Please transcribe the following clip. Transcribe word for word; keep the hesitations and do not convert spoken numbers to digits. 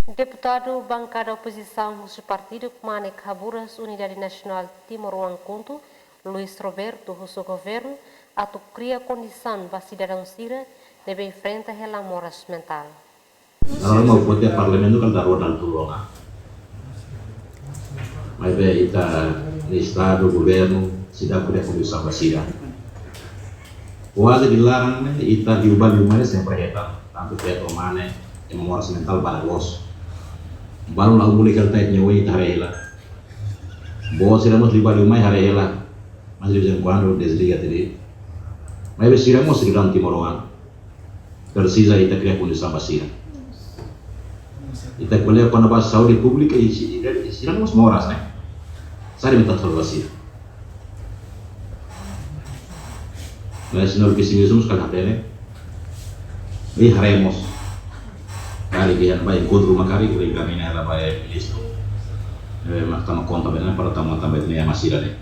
Deputadu bankada opozisaun husi partidu Kmanek Haburas Unidade Nasionál Timoroan, KHUNTO, Luis Roberto, husu governu atu kria kondisaun ba sidadaun sira ne'ebé enfrenta hela moras mentál. Dalam mau buat dia parlamentu kan darurat dan tulunga. Maibé ita ne'e estadu, governu, seidauk kria kondisaun ba sira. Kuaze di laran ne'e, ita liu ba liu mai sempre hetan, tantu feto mane, ema moras mentál barak loos. Balun la umuli kal tait nyewe ita haree hela. Boot sira mós liu ba liu mai haree hela. Mas de vez em quando desliga tadi. Maibé sira mós sidadaun timoroan. Presiza ita kria kondisaun ba sira. Ita ko'alia kona-ba saúde públika i si-, i sira mós moras, ne'e? Saida mak ita salva sira? Mas no pesimismu kala hatene. I haree mós. Karik iha ne'ebá enkontru mak karik, karik kaminda hela ba ministru. Eh, mak tama konta bene, para tama tama bene ema sira ne'e.